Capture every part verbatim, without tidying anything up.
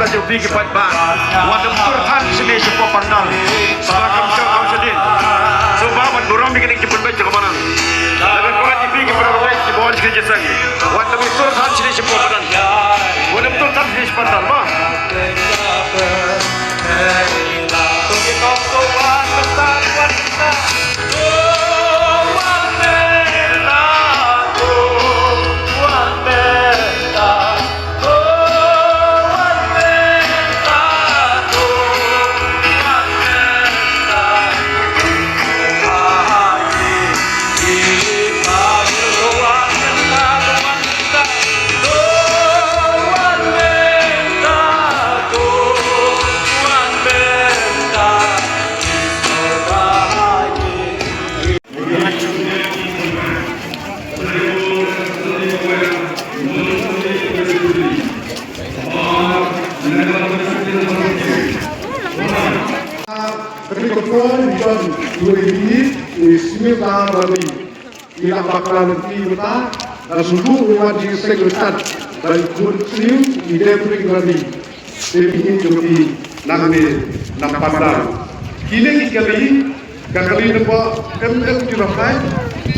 Ïa phi ki paidbah, wat ym tur than shane shapoh pandal. Sngewbha kam shong kam shadien. Sngewbha ban burom ïa kine ki pynbeit jong ka balang. Lada kwah ïa phi ki para bangeit kiba wan sha kane ka jingïaseng, wat ym tur than shane shapoh pandal. Wat ym tur than shane shapoh pandal, mo. Kane ka por ngi don iwei i mihnit, i Smita Rani. I la bakla lynti mynta, la sngewthuh ïa ka jingïaseng ryngkat bad i khun ksiew i Devring Rani. Te mihnit jong ki nangne na pandal. Kine ki kali, ka kali namba M L zero five,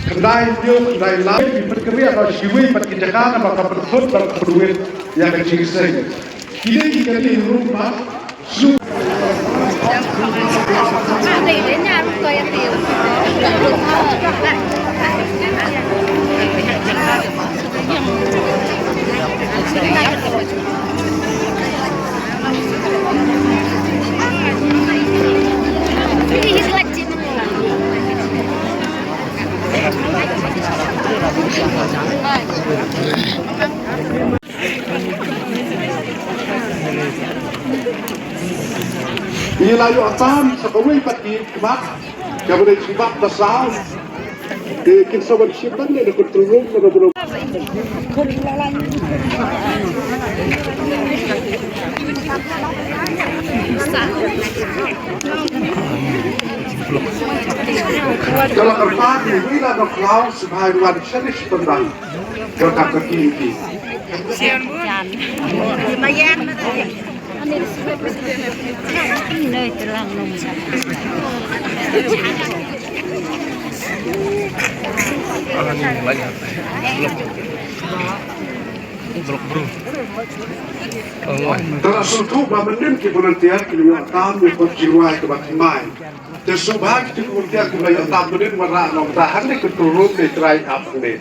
khyndai hynñiew khyndai lai, ki pynkhreh ha kiwei pat ki jaka namar ka pynkhot bad ka pynwit ïa ka jingïaseng. Kine ki kali ruh ba shu Ngi la ïoh tam sa kawei pat ki khmat kaba dei khmat ba saw. Te kin sa wan shim ban leh na control room na ba. Ka la kyrpad ïa ngi la na khlaw sngewbha wan shane shi tendang. Ka kap ka ki ki. Te la sngewthuh ba mynnin ki volunteer ki la ïoh tam ïa ka jingduwai kaba thymmai. Te sngewbha ki jingvolunteer kiba la ïoh tam mynnin wanrah noh mynta hangne control room ne trai ap hangne.